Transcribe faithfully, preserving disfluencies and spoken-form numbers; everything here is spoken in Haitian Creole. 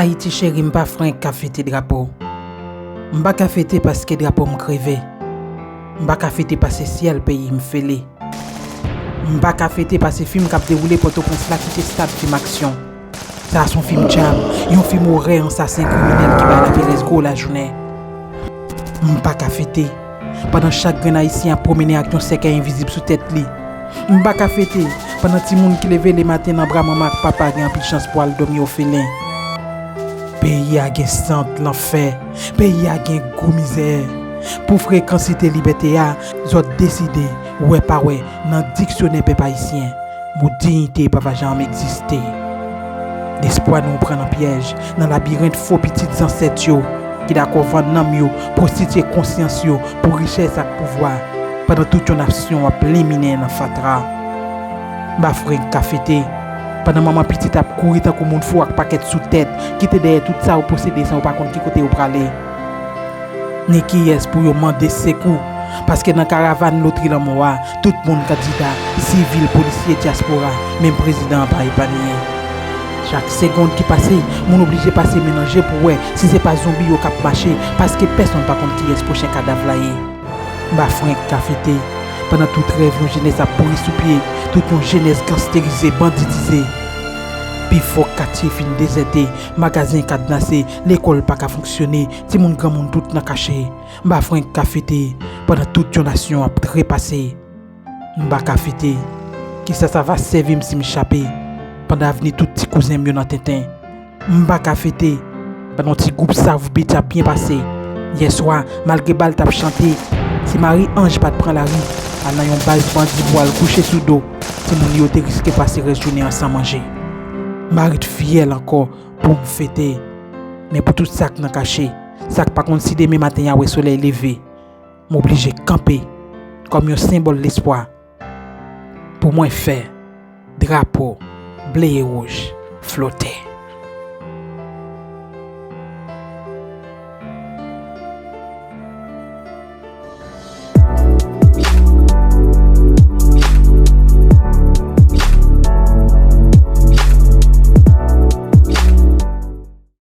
Ayiti cheri, m pa frenk ka fete drapo. M pa ka fete paske drapo m kreve. M pa ka fete paske syèl peyi m fele. M pa ka fete paske fim k ap dewoule Pòtoprens la kite stad fim aksyon. Sa a se yon fim djab, yon fim orè ansasen kriminèl ki bay laperèz gwo lajounen. M pa ka fete pandan chak grenn Ayisyen ap pwomennen ak yon sèkèy envizib sou tèt li. M pa ka fete pandan timoun ki leve lematen nan bra manman ak papa gen anpil chans pou al dòmi òfelen. Peyi a gen sant lanfè, peyi a gen gou mizè. Pou frekansite libète a, zòt deside, wè pa wè, nan diksyonè pèp ayisyen, mo diyite pa va janm egziste. Lespwa nou pran nan pyèj, nan labirent fo pitit zansèt yo, ki dakò vann nanm yo, pwostitye konsyans yo pou richès ak pouvwa, pandan tout yon nasyon ap liminen nan fatra. M pa frenk ka fete, pandan manman pitit ap kouri tankou moun fou ak pakèt sou tèt, kite dèyè tout sa yo posede san yo pa konn ki kote yo prale. Ni kiyès pou yo mande sekou, paske nan karavàn lotri lanmò a, tout moun, kandida, sivil, polisye, dyaspora, menm prezidan an pa epanye. Chak segonn ki pase, moun oblije pase men nan je pou wè si se pa zonbi yo k ap mache, paske pèsonn pa konn kiyès pwochen kadav la ye. M pa frenk ka fete, pandan tout rèv yon jenès ap pouri sou pye, tout yon jenès gansterize, banditize. Pifò katye fin dezète, magazen kadnase, lekòl pa ka fonksyone, timoun granmoun tout nan kache. M pa frenk ka fete, pandan tout yon nasyon ap trepase. M pa ka fete, kisa sa va sèvi m si m chape, pandan avni tout ti kouzen m yo nan tenten. M pa ka fete, pandan yon ti gwoup sav bitch ap byen pase. Yèswa, malgre bal t ap chante, si Mari Anj pa t pran lari, al nan yon baz bandi pou al kouche sou do, timoun yo te riske pase rès jounen an san manje. M pa ret fyèl ankò pou m fete, men pou tout sa k nan kache, sa k pa konn si demen maten y a wè solèy leve, m oblije kanpe kòm yon senbòl lespwa pou mwen fè drapo ble e wouj flote.